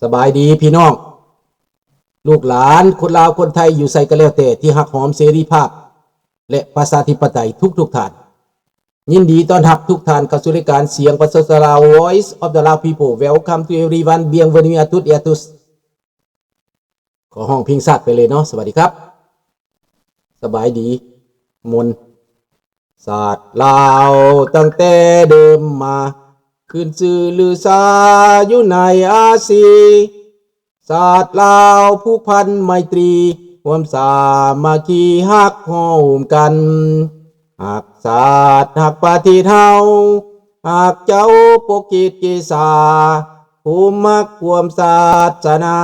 ສະບາຍດີພີ່ນ້ອງ ລູກຫຼານຄົນລາວຄົນໄທຢູ່ໃສກໍແລ້ວແຕ່ ທີ່ຮັກຫອມເສລີພາບ ແລະ ປະຊາທິປະໄຕທຸກໆທ່ານ. ຍິນດີຕ້ອນຮັບທຸກທ່ານເຂົ້າສູ່ລາຍການສຽງປະຊາຊົນລາວ Voice of the Lao People. Welcome to everyone. Bienvenue à toutes et à tous. ຂໍຮ້ອງເພງຊາດໄປເລີຍເນາະ. ສະຫວັດດີຄັບ. ສະບາຍດີມົນ. ຊາດລາວຕັ້ງແຕ່ເດີມມາ ຂຶ້ນຊື່ລືຊາຢູ່ໃນອາຊີ. ຊາດລາວຜູກພັນໄມຕີ ຮ່ວມສາມັກຄີຮັກຮ່ວມກັນ. ຮັກຊາດຮັກປະເທດເຮົາ ຮັກເຈົ້າປົກເກດເກສາ ພູມຮັກຮ່ວມສາສະໜາ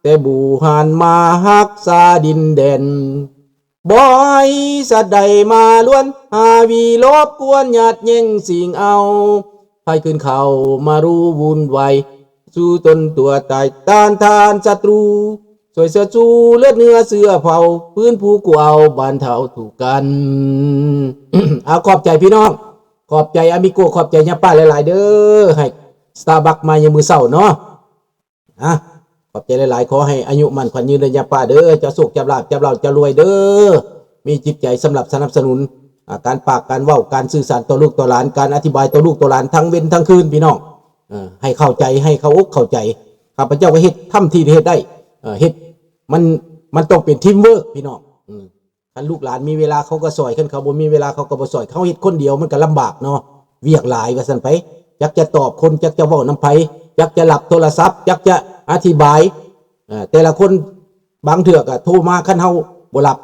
ແຕ່ບູຮານມາຮັກສາດິນແດນ. ບໍ່ໃຫ້ສັດໃດມາລວນ ຫາວີລົບກວນຍາດແຍ່ງຊິງເອົາ ໃຜຂຶ້ນເຂົ້າມາຮູ້ວຸ່ນວາຍ ສູ້ຕົນຕົວຕາຍ ຕ້ານທານສັດຕູ ຊ່ວຍເຊື້ອຊູເລືອດເນື້ອເຊື້ອເຜົ່າ ຟື້ນຟູກູ້ເອົາບັນເທົາທຸກກັນ. ເອົາ ຂອບໃຈພີ່ນ້ອງ ຂອບໃຈອາມິໂກ ຂອບໃຈຍາປ້າຫຼາຍໆເດີ້ ໃຫ້ Starbucks ມາຍາມມື້ເຊົ້າເນາະ. ອາ ຂອບໃຈຫຼາຍໆ ຂໍໃຫ້ອາຍຸໝັ້ນຂວັນຍືນເດີຍາປ້າເດີ ເຈົ້າໂຊກເຈົ້າລາບ ເຈົ້າເຫຼົ່າເຈົ້າລວຍເດີ ມີຈິດໃຈສຳລັບສະໜັບສະໜູນ ອາ ການປາກການເວົ້າ ການສື່ສານຕໍ່ລູກຕໍ່ຫຼານ ການອະທິບາຍຕໍ່ລູກຕໍ່ຫຼານ ທັງເວັນທັງຄືນພີ່ນ້ອງ ເອີ ໃຫ້ເຂົ້າໃຈ ໃຫ້ເຂົ້າອົກເຂົ້າໃຈ. ຂ້າພະເຈົ້າກໍເຮັດເທົ່າທີ່ເຮັດໄດ້ ເອີ ເຮັດ ມັນ ມັນຕ້ອງເປັນທີມເວີກພີ່ນ້ອງ ເອີ. ຄັນລູກຫຼານມີເວລາເຂົາກໍຊ່ອຍ ຄັນເຂົາບໍ່ມີເວລາເຂົາກໍບໍ່ຊ່ອຍ ເຮົາເຮັດຄົນດຽວມັນກໍລຳບາກເນາະ ວຽກຫຼາຍວ່າຊັ້ນໄປ ຈັກຈະຕອບຄົນ ຈັກຈະເວົ້ານຳໃຜ ຈັກຈະຮັບໂທລະສັບ ຈັກຈະອະທິບາຍ ເອີ ແຕ່ລະຄົນ ບາງເທື່ອກໍໂທມາ ຄັນເຮົາບໍ່ຮັບ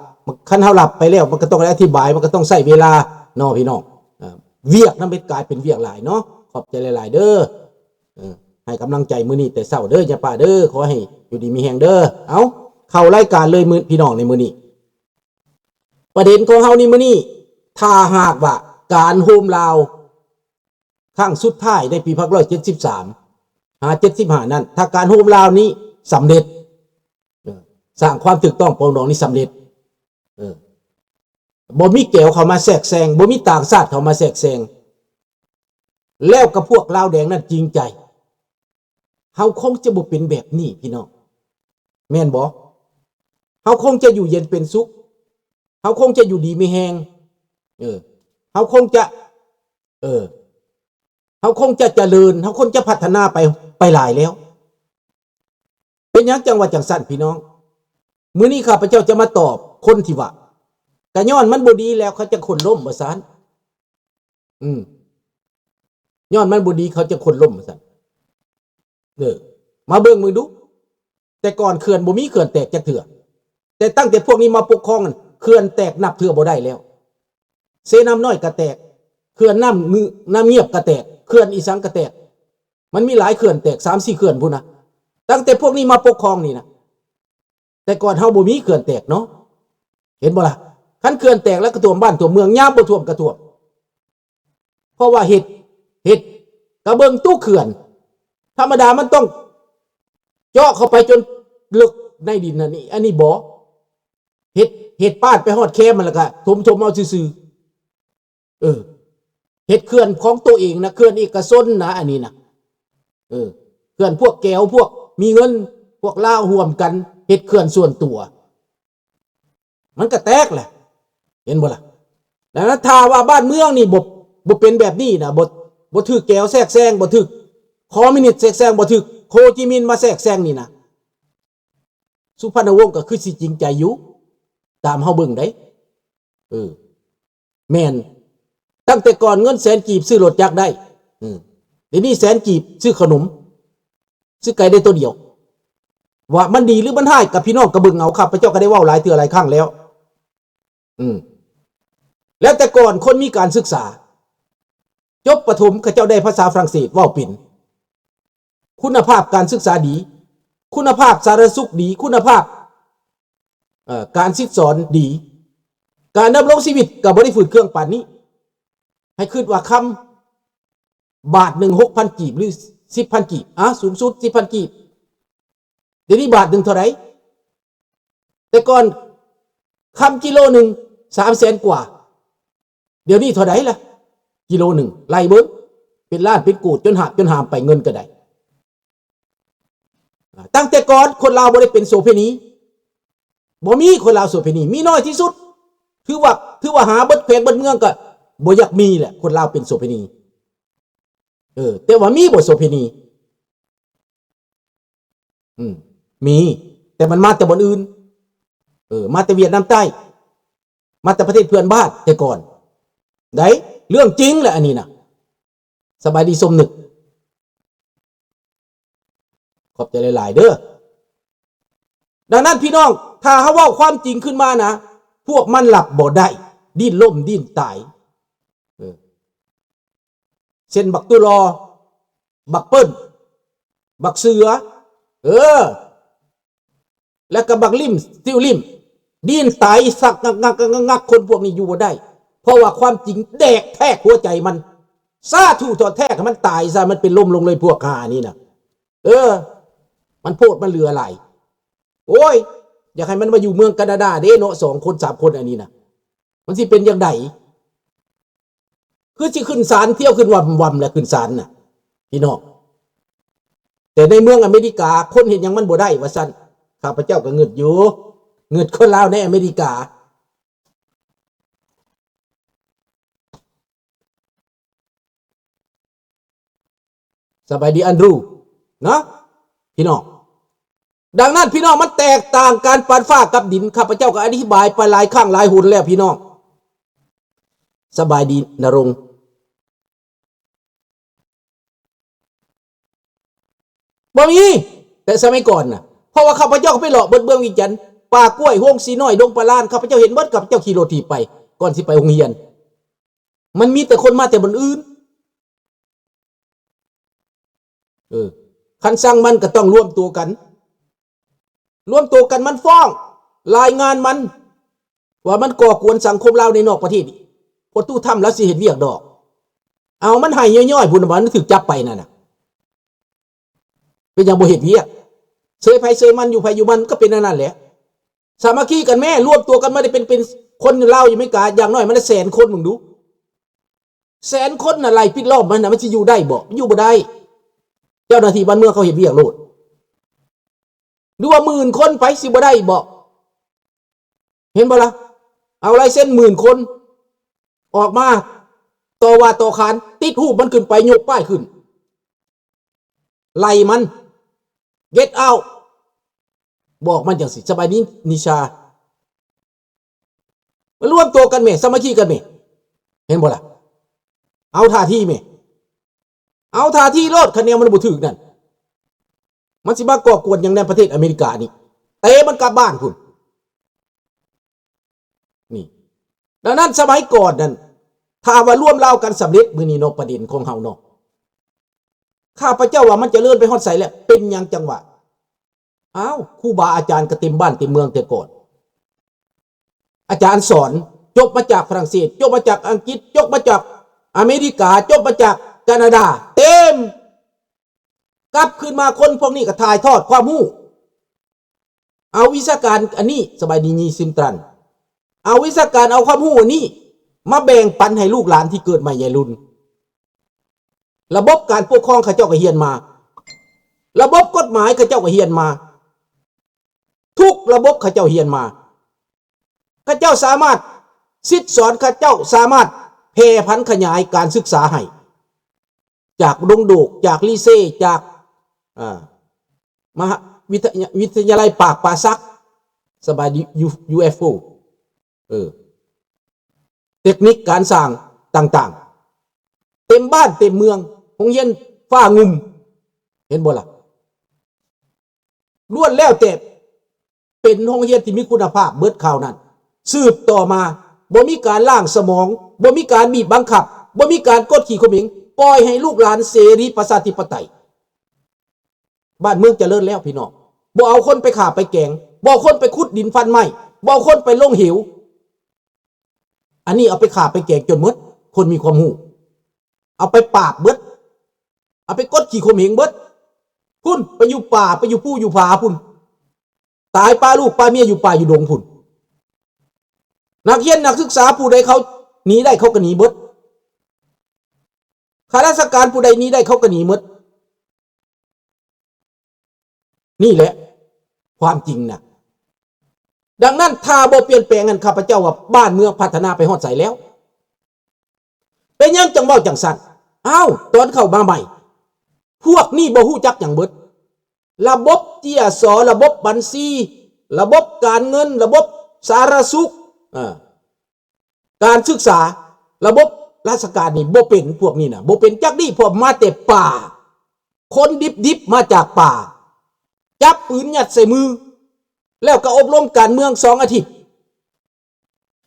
ຄັນເຮົາຮັບໄປແລ້ວ ມັນກໍຕ້ອງໄດ້ອະທິບາຍ ມັນກໍຕ້ອງໃຊ້ເວລາເນາະພີ່ນ້ອງ ເອີ ວຽກນຳເຮັດກາຍເປັນວຽກຫຼາຍເນາະ. ຂອບໃຈຫຼາຍໆເດີ ເອີ ໃຫ້ກຳລັງໃຈມື້ນີ້ແຕ່ເຊົ້າເດີຍາປ້າເດີ ຂໍໃຫ້ຢູ່ດີມີແຮງເດີ. ເອົາ ເຂົ້າລາຍການເລີຍ ມື້ ພີ່ນ້ອງ ໃນມື້ນີ້ ປະເດັນຂອງເຮົາໃນມື້ນີ້ ຖ້າຫາກວ່າການໂຮມລາວຄັ້ງສຸດທ້າຍໃນປີພັນເກົ້າຮ້ອຍເຈັດສິບສາມ ຫາ ເຈັດສິບຫ້ານັ້ນ ຖ້າການໂຮມລາວນີ້ສຳເລັດ ເອີ ສ້າງຄວາມຖືກຕ້ອງປອງດອງນີ້ສຳເລັດ ເອີ ບໍ່ມີແກວເຂົ້າມາແຊກແຊງ ບໍ່ມີຕ່າງຊາດເຂົ້າມາແຊກແຊງ ແລ້ວກໍພວກລາວແດງນັ້ນຈິງໃຈ ເຮົາຄົງຈະບໍ່ເປັນແບບນີ້ພີ່ນ້ອງ ແມ່ນບໍ່? ເຮົາຄົງຈະຢູ່ເຢັນເປັນສຸກ ເຮົາຄົງຈະຢູ່ດີມີແຮງ ເອີ ເຮົາຄົງຈະ ເອີ ເຮົາຄົງຈະຈະເລີນ ເຮົາຄົງຈະພັດທະນາໄປ ໄປຫຼາຍແລ້ວ. ເປັນຫຍັງຈັ່ງວ່າຈັ່ງຊັ້ນພີ່ນ້ອງ? ມື້ນີ້ຂ້າພະເຈົ້າຈະມາຕອບຄົນທີ່ວ່າ ກະຍ້ອນມັນບໍ່ດີແລ້ວເຂົາຈະຄົນລົ້ມວ່າຊັ້ນ ອືມ ຍ້ອນມັນບໍ່ດີເຂົາຈະຄົນລົ້ມວ່າຊັ້ນ ເອີ ມາເບິ່ງເບິ່ງດູ ແຕ່ກ່ອນເຂື່ອນບໍ່ມີເຂື່ອນແຕກຈັກເທື່ອ ແຕ່ຕັ້ງແຕ່ພວກນີ້ມາປົກຄອງນັ້ນ ເຂື່ອນແຕກນັບເທື່ອບໍ່ໄດ້ແລ້ວ ເຊນ້ຳນ້ອຍກໍແຕກ ເຂື່ອນນ້ຳງື ນ້ຳງຽບກໍແຕກ ເຂື່ອນອີສັງກໍແຕກ ມັນມີຫຼາຍເຂື່ອນແຕກ ສາມສີ່ເຂື່ອນພຸ້ນນະ ຕັ້ງແຕ່ພວກນີ້ມາປົກຄອງນີ້ນະ ແຕ່ກ່ອນເຮົາບໍ່ມີເຂື່ອນແຕກເນາະ ເຫັນບໍ່ລະ? ຄັນເຂື່ອນແຕກແລ້ວກໍຖ້ວມບ້ານຖ້ວມເມືອງ ຍາມບໍ່ຖ້ວມກໍຖ້ວມ ເພາະວ່າເຮັດ ເຮັດ ກະເບິ່ງຕູ້ເຂື່ອນ ທຳມະດາມັນຕ້ອງເຈາະເຂົ້າໄປຈົນເລິກໃນດິນ ອັນນີ້ ອັນນີ້ບໍ່ ເຮັດ ເຮັດປາດໄປຮອດແຄມມັນ ແລ້ວກະຖົມໆເອົາຊື່ໆ ເອີ ເຮັດເຂື່ອນຂອງໂຕເອງນະ ເຂື່ອນເອກະຊົນນະ ອັນນີ້ນະ ເອີ ເຂື່ອນພວກແກວ ພວກມີເງິນ ພວກລາວຮ່ວມກັນເຮັດເຂື່ອນສ່ວນຕົວ ມັນກະແຕກແຫຼະ ເຫັນບໍ່ລະ? ແລ້ວຖ້າວ່າບ້ານເມືອງນີ້ບໍ່ ບໍ່ເປັນແບບນີ້ນະ ບໍ່ ບໍ່ຖືກແກວແຊກແຊງ ບໍ່ຖືກຄອມມິວນິດແຊກແຊງ ບໍ່ຖືກໂຄຈິມິນມາແຊກແຊງນີ້ນະ ສຸພັນນະວົງກໍຄືຊິຈິງໃຈຢູ່ ຕາມເຮົາເບິ່ງໄດ໋ ເອີ ແມ່ນ ຕັ້ງແຕ່ກ່ອນເງິນແສນກີບຊື້ລົດຈັກໄດ້ ເອີ ດຽວນີ້ແສນກີບຊື້ຂະໜົມ ຊື້ໄກ່ໄດ້ໂຕດຽວ ວ່າມັນດີຫຼືມັນຮ້າຍ ກັບພີ່ນ້ອງກໍເບິ່ງເອົາ ຂ້າພະເຈົ້າກໍໄດ້ເວົ້າຫຼາຍເທື່ອຫຼາຍຄັ້ງແລ້ວ ອືມ ແລ້ວແຕ່ກ່ອນຄົນມີການສຶກສາ ຈົບປະຖົມເຂົາເຈົ້າໄດ້ພາສາຝຣັ່ງເສດເວົ້າເປັນ ຄຸນນະພາບການສຶກສາດີ ຄຸນນະພາບສາທາລະນະສຸກດີ ຄຸນນະພາບ ເອີ ການສິດສອນດີ ການດຳລົງຊີວິດກໍບໍ່ໄດ້ຝືດເຄືອງປານນີ້ ໃຫ້ຄິດວ່າຄຳບາດໜຶ່ງຫົກພັນກີບ ຫຼື ສິບພັນກີບ ອາ ສູງສຸດສິບພັນກີບ ດຽວນີ້ບາດໜຶ່ງເທົ່າໃດ? ແຕ່ກ່ອນຄຳກິໂລໜຶ່ງສາມແສນກວ່າ ດຽວນີ້ເທົ່າໃດລະ ກິໂລໜຶ່ງ ໄລ່ເບິ່ງ ເປັນລ້ານເປັນໂກດ ຈົນຫາບຈົນຫາມໄປ ເງິນກໍໄດ້ ຕັ້ງແຕ່ກ່ອນຄົນລາວບໍ່ໄດ້ເປັນໂສເພນີ ບໍ່ມີຄົນລາວໂສເພນີ ມີໜ້ອຍທີ່ສຸດ. ຖືວ່າ ຖືວ່າຫາເບິດແຂວງເບິດເມືອງກໍບໍ່ຢາກມີແຫຼະ ຄົນລາວເປັນໂສເພນີ. ເອີ ແຕ່ວ່າມີບໍ່ໂສເພນີ? ອືມ ມີ ແຕ່ມັນມາແຕ່ບ່ອນອື່ນ. ເອີ ມາແຕ່ຫວຽດນາມໃຕ້ ມາແຕ່ປະເທດເພື່ອນບ້ານແຕ່ກ່ອນໃດ໋. ເລື່ອງຈິງແຫຼະອັນນີ້ນະ. ສະບາຍດີສົມນຶກ ຂອບໃຈຫຼາຍໆເດີ້. ດັ່ງນັ້ນພີ່ນ້ອງ ຖ້າເຮົາເວົ້າຄວາມຈິງຂຶ້ນມານະ ພວກມັນຮັບບໍ່ໄດ້ ດີ້ນລົ້ມດີ້ນຕາຍ. ເອີ ເຊັ່ນບັກຕຸລໍ ບັກເປີ້ນ ບັກເສືອ ເອີ ແລ້ວກໍບັກລິ້ມ ຕິວລິ້ມ ດີ້ນຕາຍສັກງັກໆໆໆ ຄົນພວກນີ້ຢູ່ບໍ່ໄດ້ ເພາະວ່າຄວາມຈິງແດກແທກຫົວໃຈມັນ. ສາທຸ ຖອດແທກໃຫ້ມັນຕາຍຊະ ມັນເປັນລົມລົງເລີຍພວກຫານີ້ນະ. ເອີ ມັນໂພດມັນເຫຼືອຫຼາຍ. ໂອ້ຍ ຢາກໃຫ້ມັນມາຢູ່ເມືອງການາດາເດ້ເນາະ ສອງຄົນສາມຄົນອັນນີ້ນະ ມັນຊິເປັນຈັ່ງໃດ? ຄືຊິຂຶ້ນສານ ທ່ຽວຂຶ້ນວ່ຳໆ ແຫຼະ ຂຶ້ນສານນະພີ່ນ້ອງ. ແຕ່ໃນເມືອງອາເມລິກາ ຄົນເຮັດຫຍັງມັນບໍ່ໄດ້ວ່າຊັ້ນ. ຂ້າພະເຈົ້າກໍງຶດຢູ່ ງຶດຄົນລາວໃນອາເມລິກາ. ສະບາຍດີ ແອນດຣູ ເນາະພີ່ນ້ອງ. ດັ່ງນັ້ນພີ່ນ້ອງ ມັນແຕກຕ່າງກັນປານຟ້າກັບດິນ. ຂ້າພະເຈົ້າກໍອະທິບາຍໄປຫຼາຍຄັ້ງຫຼາຍຫົນແລ້ວພີ່ນ້ອງ. ສະບາຍດີ ນະລົງ. ບໍ່ມີ ແຕ່ສະໄໝກ່ອນນະ ເພາະວ່າຂ້າພະເຈົ້າໄປເລາະເບິດເມືອງວຽງຈັນ ປ່າກ້ວຍ ໂຮງສີນ້ອຍ ດົງປາລານ ຂ້າພະເຈົ້າເຫັນເບິດ. ຂ້າພະເຈົ້າຂີ່ລົດຖີບໄປ ກ່ອນຊິໄປໂຮງຮຽນ ມັນມີແຕ່ຄົນມາແຕ່ບ່ອນອື່ນ. ເອີ ຄັນຊັງມັນກໍຕ້ອງລວມຕົວກັນ ລວມໂຕກັນມັນຟ້ອງ ລາຍງານມັນ ວ່າມັນກໍ່ກວນສັງຄົມລາວໃນນອກປະເທດ. ພໍ່ຕູ້ທຳລາວຊິເຮັດວຽກດອກ. ເອົາມັນໃຫ້ຍ້ອຍໆ ພຸ້ນນະ ມັນຖືກຈັບໄປນັ້ນນະ. ເປັນຫຍັງບໍ່ເຮັດວຽກ? ເຊີຍໃຜເຊີຍມັນ ຢູ່ໃຜຢູ່ມັນ ກໍເປັນອັນນັ້ນແຫຼະ. ສາມັກຄີກັນແມ້ ລວມຕົວກັນມາໄດ້ເປັນ ເປັນຄົນລາວຢູ່ອາເມລິກາ ຢ່າງໜ້ອຍມັນແສນຄົນ ເບິ່ງດູ. ແສນຄົນນະ ໄລ່ປິດລ້ອມມັນນະ ມັນຊິຢູ່ໄດ້ບໍ່? ຢູ່ບໍ່ໄດ້. ເຈົ້າໜ້າທີ່ບ້ານເມືອງເຂົາເຮັດວຽກໂລດ. ຫຼືວ່າໝື່ນຄົນໄປ ຊິບໍ່ໄດ້ບໍ່? ເຫັນບໍ່ລະ? ເອົາລາຍເຊັນໝື່ນຄົນອອກມາຕໍ່ວ່າຕໍ່ຂານ ຕິດຮູບມັນຂຶ້ນໄປ ຍົກປ້າຍຂຶ້ນ ໄລ່ມັນ ເກັດເອົາ ບອກມັນຈັ່ງຊີ້. ສະບາຍດີ ນິຊາ. ມາລວມໂຕກັນແມ້ ສາມັກຄີກັນແມ້ ເຫັນບໍ່ລະ? ເອົາທ່າທີແມ້ ເອົາທ່າທີໂລດ. ຄັນແນວມັນບໍ່ຖືກນັ້ນ ມັນຊິມາກໍ່ກວນຫຍັງໃນປະເທດອາເມລິການີ້? ເຕະມັນກັບບ້ານພຸ້ນ. ນີ້ ດັ່ງນັ້ນ ສະໄໝກ່ອນນັ້ນ ຖ້າວ່າລວມລາວກັນສຳເລັດ ມື້ນີ້ເນາະ ປະເດັນຂອງເຮົາເນາະ ຂ້າພະເຈົ້າວ່າມັນຈະເລີນໄປຮອດໃສແລ້ວ? ເປັນຫຍັງຈັ່ງວ່າ ອ້າວ ຄູບາອາຈານກໍເຕັມບ້ານເຕັມເມືອງແຕ່ກ່ອນ. ອາຈານສອນ ຈົບມາຈາກຝຣັ່ງເສດ, ຈົບມາຈາກອັງກິດ, ຈົບມາຈາກອາເມລິກາ, ຈົບມາຈາກການາດາ, ເຕັມ. ກັບຄືນມາຄົນພວກນີ້ກໍຖ່າຍທອດຄວາມຮູ້, ເອົາວິຊາການອັນນີ້, ສະບາຍດີ ຢີຊິມຕຣັນ, ເອົາວິຊາການ, ເອົາຄວາມຮູ້ອັນນີ້ມາແບ່ງປັນໃຫ້ລູກຫຼານທີ່ເກີດໃໝ່ໃຫຍ່ລຸນ. ລະບົບການປົກຄອງເຂົາເຈົ້າກໍຮຽນມາ, ລະບົບກົດໝາຍເຂົາເຈົ້າກໍຮຽນມາ, ທຸກລະບົບເຂົາເຈົ້າຮຽນມາ. ເຂົາເຈົ້າສາມາດສິດສອນ, ເຂົາເຈົ້າສາມາດແຜ່ພັນຂະຫຍາຍການສຶກສາໃຫ້ ຈາກດົງໂດກ, ຈາກລີເຊ, ຈາກ ເອີ ມະຫາວິທະຍາ ວິທະຍາໄລປາກປ່າສັກ, ສະບາຍດີ ຢູ ຢູເອັຟໂອ ເອີ ເຕັກນິກການສ້າງຕ່າງໆ ເຕັມບ້ານເຕັມເມືອງ, ໂຮງຮຽນຟ້າງຸ່ມ, ເຫັນບໍ່ລະ? ລ້ວນແລ້ວແຕ່ເປັນໂຮງຮຽນທີ່ມີຄຸນນະພາບເບິດຄາວນັ້ນ. ສືບຕໍ່ມາ ບໍ່ມີການລ້າງສະໝອງ, ບໍ່ມີການບີບບັງຄັບ, ບໍ່ມີການກົດຂີ່ຂົ່ມເຫງ, ປ່ອຍໃຫ້ລູກຫຼານເສລີປະຊາທິປະໄຕ. ບ້ານເມືອງຈະເລີນແລ້ວພີ່ນ້ອງ. ບໍ່ເອົາຄົນໄປຂ້າໄປແກງ, ບໍ່ເອົາຄົນໄປຂຸດດິນຟັນໄມ້, ບໍ່ເອົາຄົນໄປລົງເຫວ. ອັນນີ້ເອົາໄປຂ້າໄປແກງຈົນໝົດ, ຄົນມີຄວາມຮູ້ ເອົາໄປປາບເບິດ, ເອົາໄປກົດຂີ່ຂົ່ມເຫງເບິດ. ພຸ້ນ ໄປຢູ່ປ່າ, ໄປຢູ່ພູຢູ່ຜາພຸ້ນ, ຕາຍປະລູກປະເມຍຢູ່ປ່າຢູ່ດົງພຸ້ນ. ນັກຮຽນນັກສຶກສາຜູ້ໃດເຂົາໜີໄດ້ເຂົາກໍໜີເບິດ, ຂ້າລາຊະການຜູ້ໃດໜີໄດ້ເຂົາກໍໜີໝົດ. ນີ້ແຫຼະຄວາມຈິງນະ. ດັ່ງນັ້ນ ຖ້າບໍ່ປ່ຽນແປງນັ້ນ ຂ້າພະເຈົ້າວ່າບ້ານເມືອງພັດທະນາໄປຮອດໃສແລ້ວ? ເປັນຫຍັງຈັ່ງເວົ້າຈັ່ງຊັ້ນ? ອ້າວ ຕອນເຂົ້າມາໃໝ່ ພວກນີ້ບໍ່ຮູ້ຈັກຫຍັງເບິດ. ລະບົບເຈ້ຍສໍ, ລະບົບບັນຊີ, ລະບົບການເງິນ, ລະບົບສາທາລະນະສຸກ, ເອີ ການສຶກສາ, ລະບົບລາຊະການນີ້ບໍ່ເປັນ, ພວກນີ້ນະບໍ່ເປັນຈັກດີ້ ເພາະມາແຕ່ປ່າ, ຄົນດິບໆ ມາຈາກປ່າ, ຈັບປືນຍັດໃສ່ມື ແລ້ວກໍອົບຮົມການເມືອງສອງອາທິດ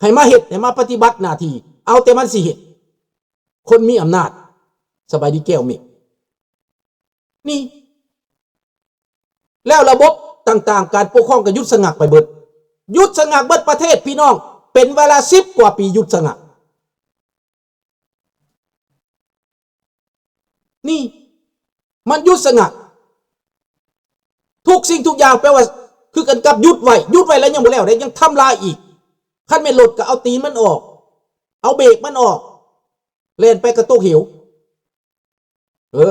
ໃຫ້ມາເຮັດ, ໃຫ້ມາປະຕິບັດໜ້າທີ່, ເອົາແຕ່ມັນຊິເຮັດ, ຄົນມີອຳນາດ. ສະບາຍດີແກ້ວເມັກ ນີ້ ແລ້ວລະບົບຕ່າງໆ ການປົກຄອງກໍຢຸດສະງັກໄປເບິດ, ຢຸດສະງັກເບິດປະເທດ ພີ່ນ້ອງ, ເປັນເວລາສິບກວ່າປີຢຸດສະງັກ. ນີ້ ມັນຢຸດສະງັກ, ທຸກສິ່ງທຸກຢ່າງແປວ່າຄືກັນກັບຢຸດໄວ້, ຢຸດໄວ້ແລ້ວຍັງບໍ່ແລ້ວເດ້, ຍັງທຳລາຍອີກ. ຄັນແມ່ນລົດກໍເອົາຕີນມັນອອກ, ເອົາເບຣກມັນອອກ, ແລ່ນໄປກໍຕົກເຫວ. ເອີ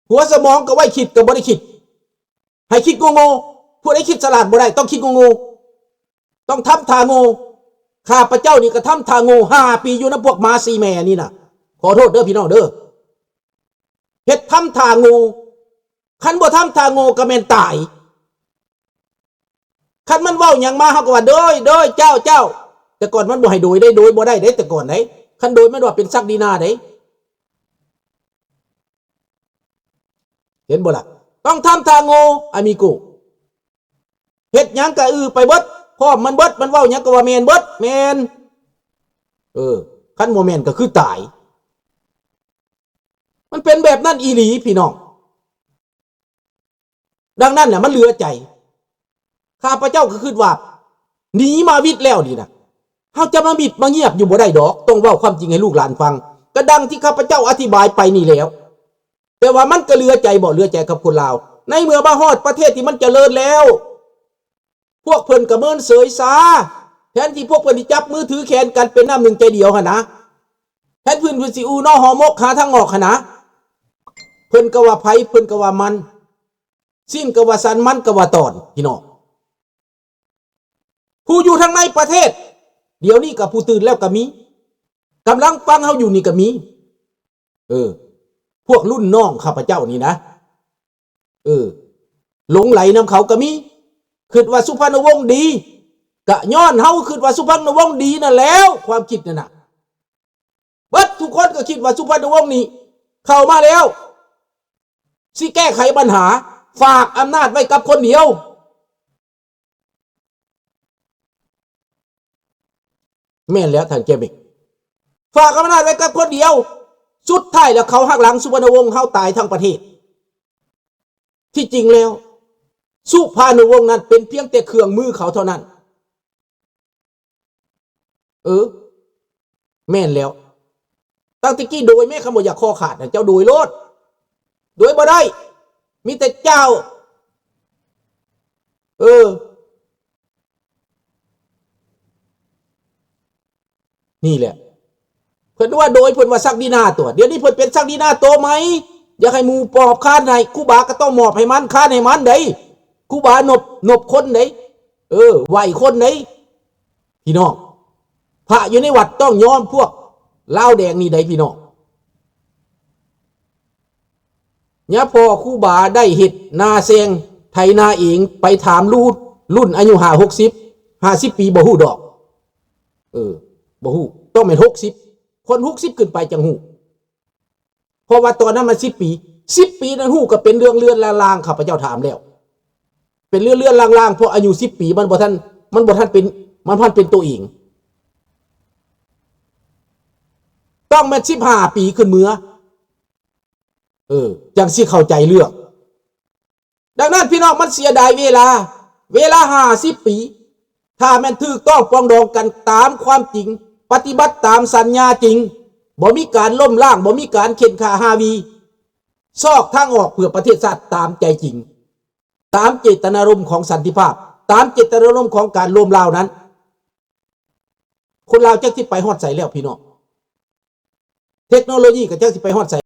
ຫົວສະໝອງກໍໄວ້ຄິດກໍບໍ່ໄດ້ຄິດ, ໃຫ້ຄິດໂງ່ໆ. ຜູ້ໃດຄິດສະຫຼາດບໍ່ໄດ້ ຕ້ອງຄິດໂງ່ໆ, ຕ້ອງທຳທ່າໂງ່. ຂ້າພະເຈົ້ານີ້ກໍທຳທ່າໂງ່ຫ້າປີຢູ່ນຳພວກໝາສີ່ແມ່ນີ້ນະ, ຂໍໂທດເດີພີ່ນ້ອງເດີ, ເຮັດທຳທ່າໂງ່. ຄັນບໍ່ທຳທ່າໂງ່ກໍແມ່ນຕາຍ. ຄັນມັນເວົ້າຫຍັງມາ ເຮົາກໍວ່າ ໂດຍ ໂດຍ ເຈົ້າ ເຈົ້າ. ແຕ່ກ່ອນມັນບໍ່ໃຫ້ໂດຍເດ້, ໂດຍບໍ່ໄດ້ເດ້ ແຕ່ກ່ອນເດ້. ຄັນໂດຍມັນວ່າເປັນສັກດີນາເດ້. ເຫັນບໍ່ລະ? ຕ້ອງທຳທ່າໂງ່ ອາມິໂກ. ເຮັດຫຍັງກະອືໄປເບິດ, ພ້ອມມັນເບິດ, ມັນເວົ້າຫຍັງກໍວ່າແມ່ນເບິດ, ແມ່ນ. ເອີ ຄັນບໍ່ແມ່ນກໍຄືຕາຍ. ມັນເປັນແບບນັ້ນອີ່ຫຼີ ພີ່ນ້ອງ. ດັ່ງນັ້ນນະ ມັນເຫຼືອໃຈ. ຂ້າພະເຈົ້າກໍຄິດວ່າ ໜີມາວິດແລ້ວນີ້ນະ, ເຮົາຈະມາມິດມາງຽບຢູ່ບໍ່ໄດ້ດອກ, ຕ້ອງເວົ້າຄວາມຈິງໃຫ້ລູກຫຼານຟັງ. ກໍດັ່ງທີ່ຂ້າພະເຈົ້າອະທິບາຍໄປນີ້ແລ້ວ. ແຕ່ວ່າມັນກໍເຫຼືອໃຈບໍ? ເຫຼືອໃຈກັບຄົນລາວ. ໃນເມື່ອມາຮອດປະເທດທີ່ມັນຈະເລີນແລ້ວ, ພວກເພິ່ນກໍເມີນເສີຍຊາ, ແທນທີ່ພວກເພິ່ນຊິຈັບມືຖືແຂນກັນເປັນນ້ຳໜຶ່ງໃຈດຽວຫັ້ນນະ, ແທນເພິ່ນ ເພິ່ນຊິອູ່ນໍຫໍໝົກຫາທາງອອກຫັ້ນນະ, ເພິ່ນກໍວ່າໃຜ ເພິ່ນກໍວ່າມັນ, ຊີ້ນກໍວ່າສັນ, ມັນກໍວ່າຕອນ, ພີ່ນ້ອງ. ຜູ້ຢູ່ທາງໃນປະເທດ ດຽວນີ້ກໍຜູ້ຕື່ນແລ້ວກໍມີ, ກຳລັງຟັງເຮົາຢູ່ນີ້ກໍມີ. ເອີ ພວກລຸ້ນນ້ອງຂ້າພະເຈົ້ານີ້ນະ, ເອີ ຫຼົງໄຫຼນຳເຂົາກໍມີ. ຄິດວ່າສຸພານຸວົງດີ, ກະຍ້ອນເຮົາຄິດວ່າສຸພານຸວົງດີນັ້ນແລ້ວ, ຄວາມຄິດນັ້ນນະ. ເບິດທຸກຄົນກໍຄິດວ່າສຸພານຸວົງນີ້ເຂົ້າມາແລ້ວ ຊິແກ້ໄຂບັນຫາ, ຝາກອຳນາດໄວ້ກັບຄົນດຽວ. ແມ່ນແລ້ວທ່ານແກ້ວເມັກ, ຝາກອຳນາດໄວ້ກັບຄົນດຽວ. ສຸດທ້າຍແລ້ວເຂົາຫັກຫຼັງສຸພານຸວົງ, ເຮົາຕາຍທັງປະເທດ. ທີ່ຈິງແລ້ວ ສຸພານຸວົງນັ້ນເປັນພຽງແຕ່ເຄື່ອງມືເຂົາເທົ່ານັ້ນ. ເອີ ແມ່ນແລ້ວ. ຕັ້ງແຕ່ກີ້ໂດຍແມ້ ຄັນບໍ່ຢາກຄໍຂາດນະ ເຈົ້າໂດຍໂລດ. ໂດຍບໍ່ໄດ້. ມີແຕ່ເຈົ້າ. ເອີ. ນີ້ແຫຼະ. ເພິ່ນວ່າໂດຍ ເພິ່ນວ່າສັກດີນາຕົວະ. ດຽວນີ້ເພິ່ນເປັນສັກດີນາໂຕໃໝ່. ຢາກໃຫ້ໝູ່ປອບຄານໃຫ້, ຄູບາກໍຕ້ອງມອບໃຫ້ມັນ, ຄານໃຫ້ມັນເດ້. ຄູບານົບ, ນົບຄົນເດ້. ເອີ, ໄຫວ້ຄົນເດ້. ພີ່ນ້ອງ, ພະຢູ່ໃນວັດຕ້ອງຍອມພວກລາວແດງນີ້ໄດ໋ພີ່ນ້ອງ. ຍາພໍ່ຄູບາໄດ້ເຮັດນາແຊງໄຖນາເອງ, ໄປຖາມລຸ້ນ, ລຸ້ນອາຍຸຫ້າຫົກສິບ, ຫ້າສິບປີບໍ່ຮູ້ດອກ. ເອີ, ບໍ່ຮູ້, ຕ້ອງແມ່ນຫົກສິບ, ຄົນຫົກສິບຂຶ້ນໄປຈັ່ງຮູ້. ເພາະວ່າຕອນນັ້ນມັນສິບປີ, ສິບປີນັ້ນຮູ້ກໍເປັນເລື່ອງເລືອນລາງໆ, ຂ້າພະເຈົ້າຖາມແລ້ວ. ເປັນເລື່ອງເລືອນລາງໆ ເພາະອາຍຸສິບປີມັນບໍ່ທັນ, ມັນບໍ່ທັນເປັນ, ມັນພັນເປັນໂຕເອງ. ຕ້ອງແມ່ນສິບຫ້າປີຂຶ້ນເມືອ, ເອີ, ຈັ່ງຊິເຂົ້າໃຈເລື່ອງ. ດັ່ງນັ້ນ ພີ່ນ້ອງ, ມັນເສຍດາຍເວລາ, ເວລາຫ້າສິບປີ. ຖ້າແມ່ນຖືກຕ້ອງປອງດອງກັນຕາມຄວາມຈິງ, ປະຕິບັດຕາມສັນຍາຈິງ, ບໍ່ມີການລົ້ມລ້າງ, ບໍ່ມີການເຂັ່ນຂ້າຮ່າວີ, ຊອກທາງອອກເພື່ອປະເທດຊາດຕາມໃຈຈິງ, ຕາມເຈດຕະນາລົມຂອງສັນຕິພາບ, ຕາມເຈດຕະນາລົມຂອງການລວມລາວນັ້ນ, ຄົນລາວຈັກຊິໄປຮອດໃສແລ້ວ ພີ່ນ້ອງ. ເທັກໂນໂລຢີກໍຈັກຊິໄປຮອດໃສ.